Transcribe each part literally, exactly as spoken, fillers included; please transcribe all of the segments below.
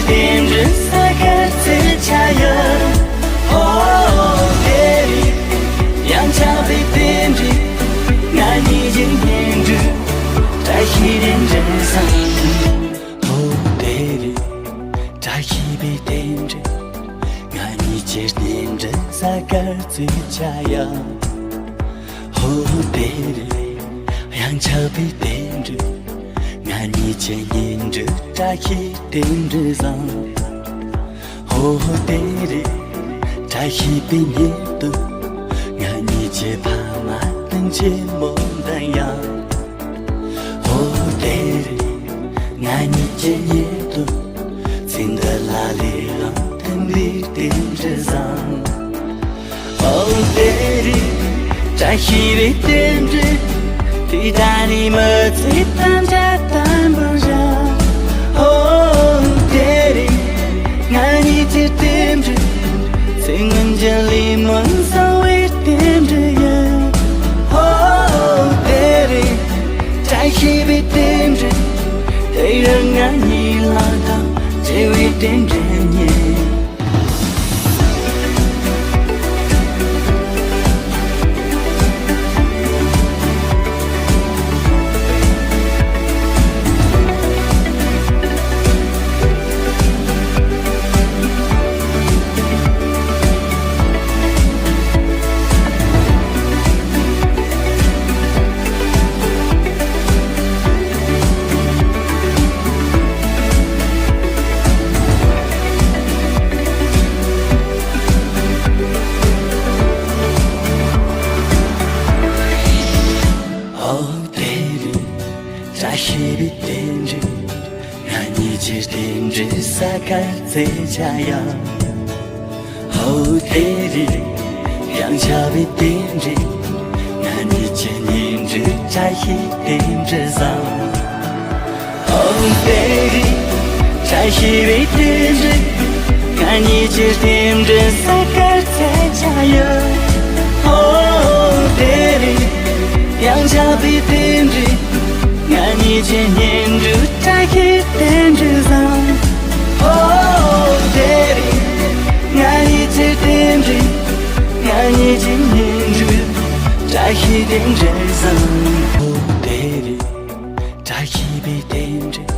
རྟེན་འབྲེལ་ས་གར་རྩེ་ཆ་ཡ། ཧོ་དེ་རེད། ཡང་ཆགས་པའི་རྟེན་འབྲེལ། ང་གཉིས་ཀྱི་གཉེན་སྒྲིག་བཀྲ་ཤིས་རྟེན་འབྲེལ་བཟང་། ཧོ་དེ་རེད། བཀྲ་ཤིས་པའི་རྟེན་འབྲེལ། ང་གཉིས་ཀྱི་རྟེན་འབྲེལ་ས་གར་རྩེ་ཆ་ཡ། ཧོ་དེ་རེད། ཡང་ཆགས་པའི་རྟེན་འབྲེལ། ང་གཉིས་ཀྱི་གཉེན་སྒྲིག་བཀྲ་ཤིས་རྟེན་འབྲེལ་བཟང་། ཧོ་དེ་རེད། བཀྲ་ཤིས་པའི་ཉིན་དུ། ང་གཉིས་ཀྱི་ཕ་མ་སྤུན་མཆེད་མོ་འདི་ཡང་། ཧོ་དེ་རེད། ང་གཉིས་ཀྱི་ཉིན་དུ། ཚེ་འདི་ལ་ལས་རང་མཐུན་པའི་རྟེན་འབྲེལ་བཟང་། ཨོ་དེ་རེད། བཀྲ་ཤིས་པའི་རྟེན་འབྲེལ། དེ་ལྟར་ནི་མི་ཚེ་ཐམས་ཅད་དམ་པོར་བཞག་ཨོ་དེ་རེད། ང་གཉིས་ཀྱི་རྟེན་འབྲེལ། ཚེ་སྔོན་གྱི་ལས་སྨོན་གསང་བའི་རྟེན་འབྲེལ་ཡིན། ཨོ་དེ་རེད། བཀྲ་ཤིས་པའི་རྟེན་འབྲེལ། དེ་ཡང་ང་གཉིས་ལག་དང་འབྲེལ་བའི་རྟེན་འབྲེལ་ཉིད། ཨོ་དེ་རེད། བཀྲ་ཤིས་པའི་རྟེན་འབྲེལ། ང་གཉིས་ཀྱི་རྟེན་འབྲེལ་ས་གར་རྩེ་ཆ་ཡ། ཧོ་དེ་རེད། ཡང་ཆགས་པའི་རྟེན་འབྲེལ། ང་གཉིས་ཀྱི་གཉེན་སྒྲིག་བཀྲ་ཤིས་རྟེན་འབྲེལ་བཟང་། ཨོ་དེ་རེད། བཀྲ་ཤིས་པའི་རྟེན་འབྲེལ། ང་གཉིས་ཀྱི་རྟེན་འབྲེལ་ས་གར་རྩེ་ཆ་ཡ། ཨོ་དེ་རེད། ཡང་ཆགས་པའི་རྟེན་འབྲེལ། ང་གཉིས་ཀྱི་གཉེན་སྒྲིག་བཀྲ་ཤིས་རྟེན་འབྲེལ་བཟང་། ཨོ་དེ་རེད། ང་གཉིས་ཀྱི་རྟེན་འབྲེལ། ང་གཉིས་ཀྱི་གཉེན་སྒྲིག་བཀྲ་ཤིས་རྟེན་འབྲེལ་བཟང་། ཨོ་དེ་རེད། བཀྲ་ཤིས་པའི་རྟེན་འབྲེལ།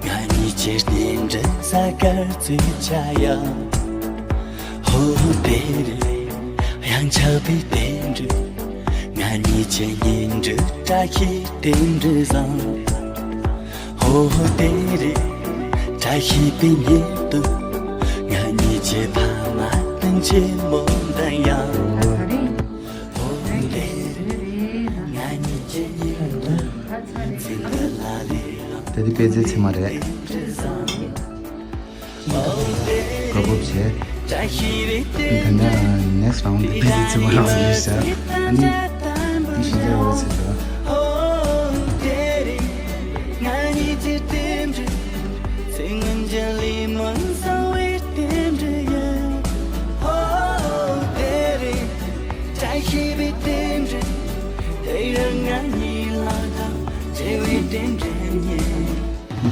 ང་གཉིས་ཀྱི་རྟེན་འབྲེལ་ས་གར་རྩེ་ཆ་ཡ། ཧོ་དེ་རེད། ཡང་ཆགས་པའི་རྟེན་འབྲེལ། ང་གཉིས་ཀྱི་གཉེན་སྒྲིག་བཀྲ་ཤིས་རྟེན་འབྲེལ་བཟང་། ཧོ་དེ་རེད། བཀྲ་ཤིས་པའི་ཉིན་དུ། ང་གཉིས་ཀྱི་ཕ་མ་སྤུན་མཆེད་མོ་འདི་ཡང་། ཧོ་དེ་རེད། ང་གཉིས་ཀྱི་ཉིན་དུ། ཚེ་འདི་ལ་ལས་རང་། དེ་དུས་པེ་ཙེ་ཚེ་མ་རེད། དགའ་སྤོབས་བྱས། ད་ནས་ནེགསི་རའུན་ཌི་དེ་ཚེ་མ་རང་ཡིན་ཤག་ཨ་ནི་དེ་བཞིན་རེ་བ་ཚེ་དོ།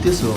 འདི་སོ།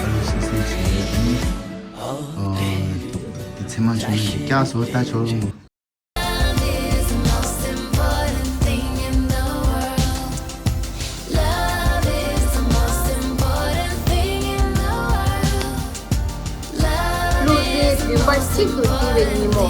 ཨ་ལུ་སི་སི་བྱས་ཨ་ནི་ཨ་དེ་ཚེ་མ་ཆུང་ངུ་སྐྱག་བཟོ་ལྟ་ཆོག་རུང་། ཀླུ་རྩེའི་བདུན་པ་གཅིག་ཏུ་བསྡུས་པའི་ཉིན་མོ།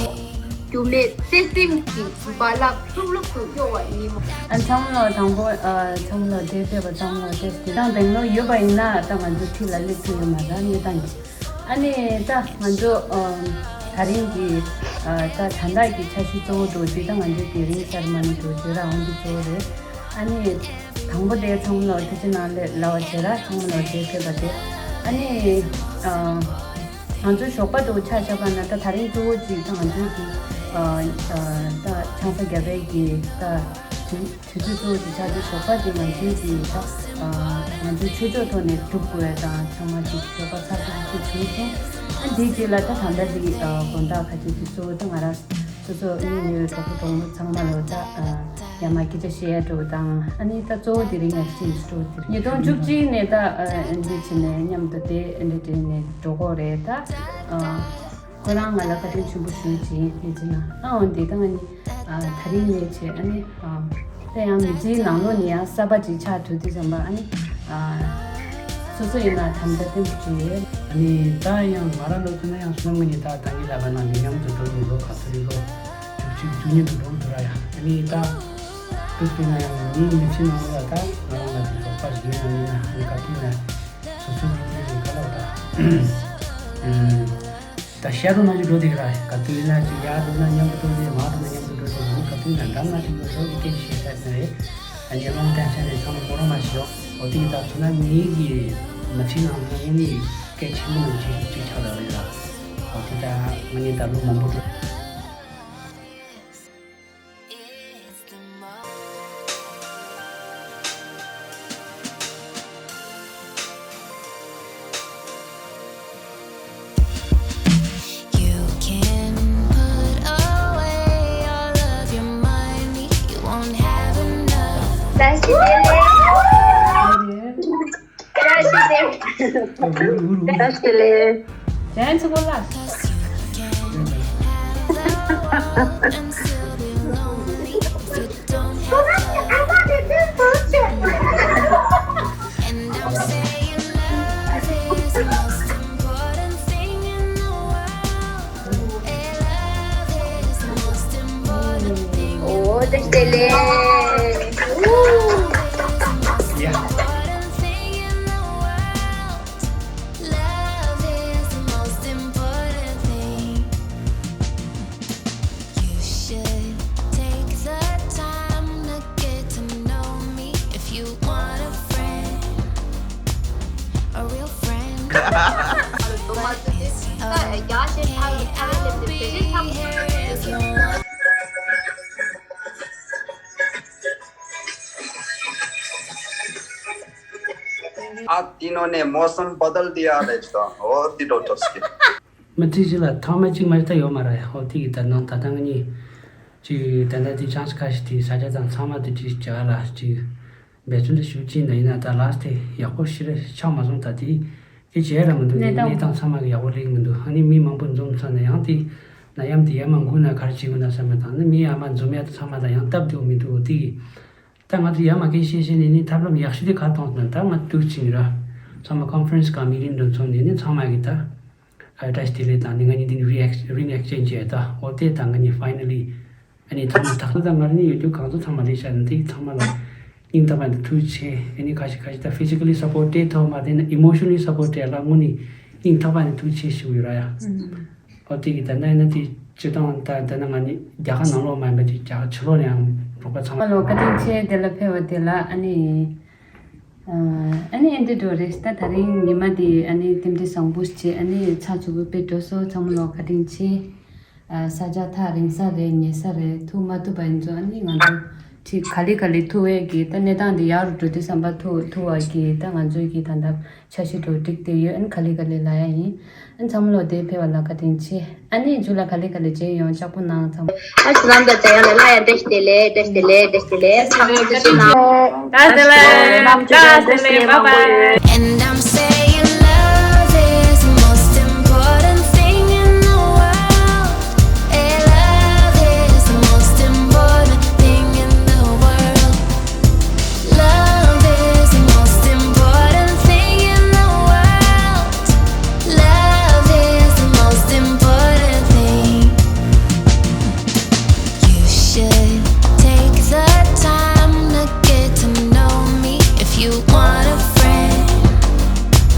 རྒྱུ་མེད་བརྩེ་སེམས་ཀྱི་རྦ་རླབས་ལྷུག་ལྷུག་ཏུ་གཡོ་བའི་ཉིན་མོ། ཨ་འཚམས་ལོ་དང་པོ་ཨ་འཚམས་ལོ་འདིར་ཕེབས་པ་འཚམས་ལོ་དེ་དེ་དང་དེང་ལོ་ཡོད་པ་ཡིན་ན་ད་ང་ཚོ་འཁྲིས་ལ་སླེབས་ཐུབ་ཡོད་མ་རེད་གནས་སྟངས་ཀྱི། ཨ་ནི་ད་ང་ཚོ་ཨ་ད་རིང་གི་ཨ་ད་ད་ལྟ་གི་འཆར་གཞི་གཙོ་བོ་འདུག་ཅིག་ད་ང་ཚོ་གི་རིང་སེ་རི་མོ་ནི་འདུག་ཅིག་ར་འོང་གི་གཙོ་བོ་རེད། ཨ་ནི། དང་པོ་དེ་ཚང་མ་ལོ་དེ་ཅི་ན་ལེ་ལ་བ་བྱེད་ར་ཚང་མ་ལོ་དེ་ཕེབས་པ་དེ། ཨ་ནི་ཨ་ང་ཚོའི་ཞོགས་པ་དུ་ཆ་བཞག་པ་ན་ད་ད་རིང་གཙོ་བོ་གཅིག་ད་ང་ཚོའི་གི་ཨ་ཨ་ད་ཆང་ས་རྒྱབ་པའི་གི་ད་དུས་དུས་ཚོད་གཙོ་བོ་དེ་ཆགས་ཏེ་ཞོགས་པ་དེ་ང་ཚོའི་གི་ད་ཨ་ང་ཚོའི་ཆོས་ཕྱོགས་ཐོག་ནས་སྒྲུབ་དགོས་ཡ་དང་ཚང་མ་གཅིག་ཞོགས་པ་ཚར་ཚར་དུ་བྱུང་སོང་། ཨ་འདིའི་རྗེས་ལ་ད་ད་ལྟ་འདི་ཨ་དགོང་དག་ཁ་ཅིག་གི་གཙོ་བོ་ད་ང་རང་སོ་སོ་གཉིས་ཡོད་གྲོགས་པོ་གྲོགས་མོ་ཚང་མ་ལོ་ད་ཨ་ཡ་མ་སྐད་ཆ་བཤད་ཡ་འགྲོ་དང་། ཨ་ནི་ད་གཙོ་བོ་དེ་རིང་ཡར་ཅིག་འགྲོ་དེ་རིང་ཉིས་སྟོང་བཅུ་གཅིག་ནས་ད་ཨ་འདི་བྱས་ནས་མཉམ་དུ་དེ་འདི་བྱས་ནས་འགྲོ་གོ་རེད། ད་ཨ་ཁོ་རང་ང་ལ་བཀའ་དྲིན་ཆེན་པོ་ཞུ་ཅིག་ཡིན་ཟེར་ན། ཨ་འོན་ཏེ་ད་ང་ནི་ཨ་ད་རིང་ནས་བྱས་ཨ་ནི་ཨ་ད་ཡང་མི་ཚེའི་ནང་ལོགས་ནས་ཡང་གསར་པ་ཅིག་ཆགས་ཐུབ་དུས་ཙམ་པ་ཨ་ནི་ཨ་སོ་སོ་ཡིན་ན་དམ་བཅའ་བརྟན་པོ་བྱས་ཡོད། ཨ་ནི་ད་ཡང་ང་རང་ལོ་ཚོད་ན་ཡང་སོང་ངོ་ནི་ད་ད་གིན་ལབ་པ་ནང་གི་མཉམ་དུ་འགྲོ་ཡིན་ལོ་ག་ཚོད་ཡིན་ལོ་བཅུ་གཅིག་བཅུ་གཉིས་དུ་འགྲོ་འདུག་ར་ཡ། ཨ་ནི་ད་དུས་དེ་ན་ཡང་མིའི་མི་ཚེ་ནང་ལ་ད་ང་རང་ལ་དེ་ཞོགས་པ་ཞིག་ཡོད་ན་མིན་ན་ཨ་ནི་ག་དུས་ན་སོ་སོ་གི་དེ་རིང་ཁ་ལོ་ད། ད་ཤ་རུ་ནང་གི་འགྲོ་དེ་ར་ག་དུས་ན་ཅིག་ཡར་འགྲོ་ན་མཉམ་དུ་འགྲོ་དེ་མར་འགྲོ་ན་མཉམ་དུ་འགྲོ་དེ་ཡང་ག་དུས་ན་འགྲམ་ན་ཅིག་འགྲོ་ཤོག་གི་སྐད་ཆ་བཤད་ས་ནི་རེད། ཨ་ནི་རླུང་བསྟན་ཆ་ནས་ཚང་མ་སྐོར་ར་མ་ཤོག་འོ་དེ་ད་ཚོ་ན་ངེད་ཀྱི་མི་ཚེ་ནང་ལ་ངེད་གཉིས་སྐད་ཆེན་པོ་ནང་ཆེ་ཤོས་གཅིག་ཆགས་ལ་རེད་ར། འོ་དེ་ད་ངེད་གཉིས་ད་ལོ་མང་པོ་འགྲོ། You can put away all of your money, you won't have enough. Dance go last. Oh, that's the last. Yeah. Love is the most important thing. You should take the time to get to know me. If you want a friend, a real friend. But it's okay, I'll be here if you want. आज तीनों ने मौसम बदल दिया है तो और दी डॉक्टर्स के। མི་ཚེ་ཞིག་ལ་ཐོག་མ་གཅིག་མ་ཞིག་ད་ཡོད་མ་རེད། ཧོ་དེ་གི་ད་ནང་ད་ལྟ་ང་གཉིས་ཅིག་ད་ལྟ་དེ་ཆང་ས་ཁ་ཤས་དེ་ས་ཆ་དང་ཚང་མ་དེ་ཅིག་བྱ་ལ་ཅིག་འབད་བརྩོན་དེ་ཞུ་ཅིག་ན་ཡིན་ན་ད་ལགས་དེ་ཡག་པོ་ཞིག་རེད་ཆགས་མ་སོང་། ད་དེ་དེ་བྱས་ར་མི་འདུག་གནས་སྟངས་གནས་སྟངས་ཚང་མ་གི་ཡག་པོ་སླེབས་མི་འདུག་ཨ་ནི་མི་མང་པོ་འཛོམས་ཚར་ན་ཡང་དེ་ན་ཡམ་དེ་ཡར་མར་འགུལ་ན་ག་རེ་བྱེད་དགོས་ན་བསམ་པ་དང་ནི་མི་ཡར་མར་འཛོམས་ཡ་དེ་ཚང་མ་དང་ཡང་སྟབས་བདེ་པོ་མི་འདུག་དེ་གི་ད་ང་ཚོ་ཡར་མར་སྐད་བཤད་བཤད་ནས་ནི་ཐབས་ལམ་ཡག་ཤོས་དེ་ག་རེ་མཐོང་སོང་ན། ད་ང་དུས་ཕྱིན་ར་ཚང་མ་ཀོན་ཕ་རེན་སི་གང་མི་ཊིང་འགྲོ་ཚོགས་ནས་ནི་ཚང་མ་གི་ད་ཨ་བཀྲ་ཤིས་བདེ་ལེགས་དང་ནི་ང་གཉིས་དེ་རི་ཨེག་རིང་ཨེག་ཅེན་ཇི་བྱས་ད་འོ་དེ་ད་ང་གཉིས་ཕའི་ནལ་ལི་ཨ་ནི་ཚང་མ་ད་ལྟ་ང་རང་ནི་ཡོད་རྒྱུ་གང་ཚོ་ཚང་མ་ལས་བཤད་ནི་དེ་ཚང་མ་ལ་སྙིང་ཐག་པ་ནས་ཐུགས་རྗེ་ཆེ། ཨ་ནི་ཁ་ཤས་ཁ་ཤས་ད་ཕི་ཟི་ཀལ་ལི་སབ་པོར་ཊི་སྤྲད་ཐུབ་མ་བསྡད་ན་ཨི་མོ་ཤ་ནལ་ལི་སབ་པོར་ཊི་སྤྲད་ལ་དངོས་ནས་སྙིང་ཐག་པ་ནས་ཐུགས་རྗེ་ཆེ་ཞུ་གི་ཡོད་ར་ཡ། ཨོ་དེ་གི་ད་ནང་ན་དེ་སྤྱི་བཏང་ད་ད་ནང་ང་ནི་རྒྱ་གར་ནང་ལོགས་མ་ཡིན་པ་དེ་རྒྱ་གར་ཕྱི་ལོགས་ནས་ཡང་རོགས་པ་ཚང་མ། ཨ་ལོ་བཀའ་དྲིན་ཆེ། དེ་ལ་ཕེབས་པ་དེ་ལ་ཨ་ནི་ཨ་ནི་ཨེ་འདྲ་འགྲོ་རེད། ད་ད་རིང་ཉི་མ་དེ་ཨ་ནི་རྟེན་འབྲེལ་བཟང་པོ་བྱས་ཨ་ནི་ཚགས་ཚུད་པོ་དཔེ་འགྲོ་སོང་། ཚང་མ་ལོ་བཀའ་དྲིན་ཆེ། ས་ཆ་ཐག་རིང་ས་རེད་ཉེ་ས་རེད་ཐུག་མ་ཐུབ་པ་ཡིན་ཙང་ཨ་ནི་ང་ཚོ་ཁྲིད་ག་ལེ་ག་ལེ་ཐུག་པའི་གི་ད་གནས་སྟངས་དེ་ཡག་རུ་འགྲོ་དུས་ཙམ་པ་ཐུག་ཐུག་པ་གི་ད་ང་ཚོའི་གི་ད་ལྟ་འཆར་གཞི་འགྲོ་འགྲིག་བསྡད་ཡོད། ཨ་ནི་ག་ལེ་ག་ལེ་ལབ་ཡ་ཡིན། ཨ་ནི་ཚང་མ་ལོ་དེ་ཕེབས་པ་ལ་བཀའ་དྲིན་ཆེ། ཨ་ནི་མཇུག་ལ་ག་ལེ་ག་ལེ་མཇལ་ཡོང་། ལྕགས་པོ་གནང་ཚང་མ། ཨ་ཞུ་ལམ་དང་འཇམ་དབྱངས་ལ་སླར་ཡང་བཀྲ་ཤིས་བདེ་ལེགས། བཀྲ་ཤིས་བདེ་ལེགས། བཀྲ་ཤིས་བདེ་ལེགས། ཚང་མ་ཐུགས་རྗེ་གནང་། བཀྲ་ཤིས་བདེ་ལེགས། བཀྲ་ཤིས་བདེ་ལེགས། བཀྲ་ཤིས་བདེ་ལེགས། བཀྲ་ཤིས་བདེ་ལེགས། བཀྲ་ཤིས་བདེ་ལེགས། བཀྲ་ཤིས་བདེ་ལེགས། བཀྲ་ཤིས་བདེ་ལེགས། བཀྲ་ཤིས་བདེ་ལེགས།